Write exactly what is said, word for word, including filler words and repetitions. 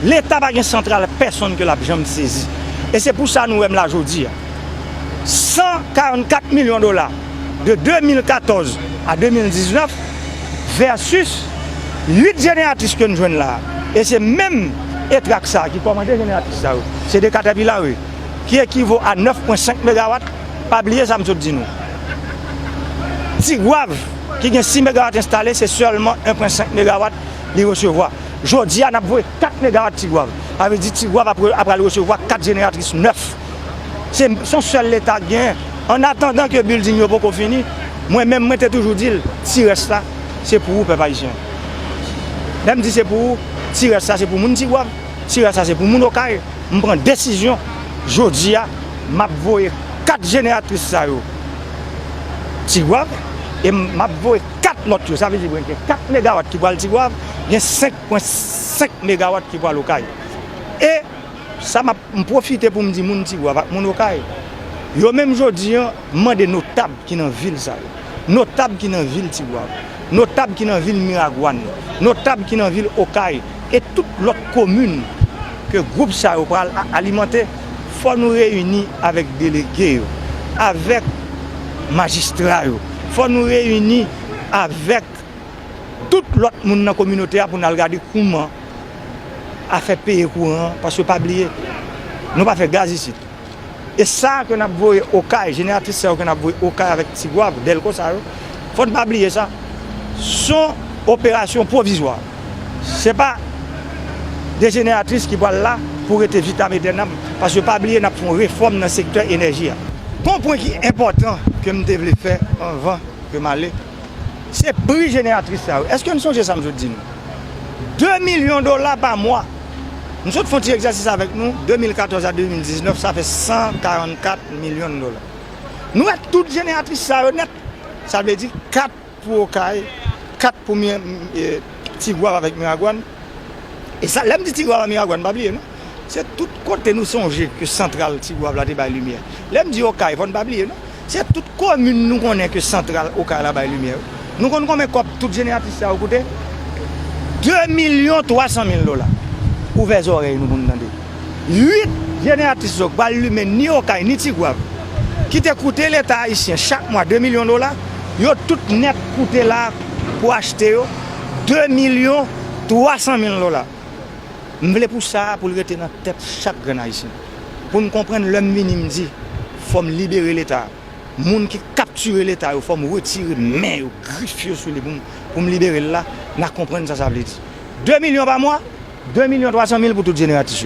Leta pa gen santral pèsonn ke l ap janm sezi. E se pou sa nou wè m la jodi a. San karannkat milyon dola de de mil katòz a de mil diznèf versus uit jeneratris ke n jwenn la. E se menm Etrak sa a ki kòmande jeneratris sa yo. Se de Caterpillar, wi, ki ekivo a nèf pwen senk megawat. Pa bliye sa m sot di nou. Tigwav, ki gen sis megawat enstale, se sèlman en pwen senk megawat li resevwa. Jodi a, n ap voye kat megawat Tigwav. Sa vle di Tigwav ap re-, ap pral resevwa kat jeneratris nèf. Se, se yon sèl Leta k genyen. An atandan ke bilding yo poko fini, mwen menm, mwen te toujou di l, ti rès la, se pou ou, pèp ayisyen. Lè m di se pou ou, ti rès la, se pou moun Tigwav, ti rès la, se pou moun Okay. M pran desizyon, jodi a, m ap voye kat jeneratris sa yo Tigwav, e m ap voye kat lòt yo. Sa vle di, mwen gen kat megawat ki pral Tigwav, gen senk pwen senk megawat ki pral Okay. E sa m ap, m pwofite pou m di moun Tigwav ak moun Okay, yo menm jodi a, m mande notab ki nan vil sa yo, notab ki nan vil Tigwav, notab ki nan vil Miragwàn, notab ki nan vil Okay, e tout lòt komin ke gwoup sa yo pral a-, alimante, fò nou reyini avèk delege yo, avèk majistra yo, fò nou reyini avèk tout lòt moun nan kominote a pou n al gade kouman afè peye kouran an, paske pa bliye, nou pa fè gaz isit. E sa ke n ap voye Okay, jeneratris sa yo ke n ap voye Okay avèk Tigwav, Dèlko sa yo, fò n pa bliye sa. Se yon operasyon pwovizwa. Se pa de jeneratris ki pral la pou rete vitam etènam, paske pa bliye n ap fè yon refòm nan sektè enèji a. Gon pwen ki enpòtan ke m te vle fè anvan ke m ale, se pri jeneratris sa yo. Èske n sonje sa m sot di nou? De milyon dola pa mwa. M sot fè yon ti egzèsis avèk nou, de mil katòz a de mil diznèf, sa fè san karannkat milyon dola. Nou wè tout jeneratris sa yo nèt. Sa vle di kat pou Okay, kat pou Mi-, e, Tigwav avèk Miragwàn. E sa, lè m di Tigwav ak Miragwàn, pa bliye non. Se tout kote nou sonje ke santral Tigwav la te bay limyè. Lè m di Okay, fò n pa bliye non. Se tout komin nou konnen ke santral Okay la bay limyè yo. Nou konn konbyen kòb tout jeneratris sa yo koute? De milyon twa san mil dola. Ouvè zòrèy nou pou n tande. Uit jeneratris yo k pral limen ni Okay ni Tigwav, ki te koute Leta ayisyen chak mwa de milyon dola, yo tout nèt koute la pou achte yo de milyon twa san mil dola. M vle pou sa a pou l rete nan tèt chak grenn ayisyen. Pou n konprann lè m vini m di, fò m libere Leta a. Moun ki kaptire Leta yo, fò m retire men yo, grif yo sou li pou m, pou m libere l la, n a konprann sa sa vle di. De milyon pa mwa, de milyon twa san mil pou tout jeneratris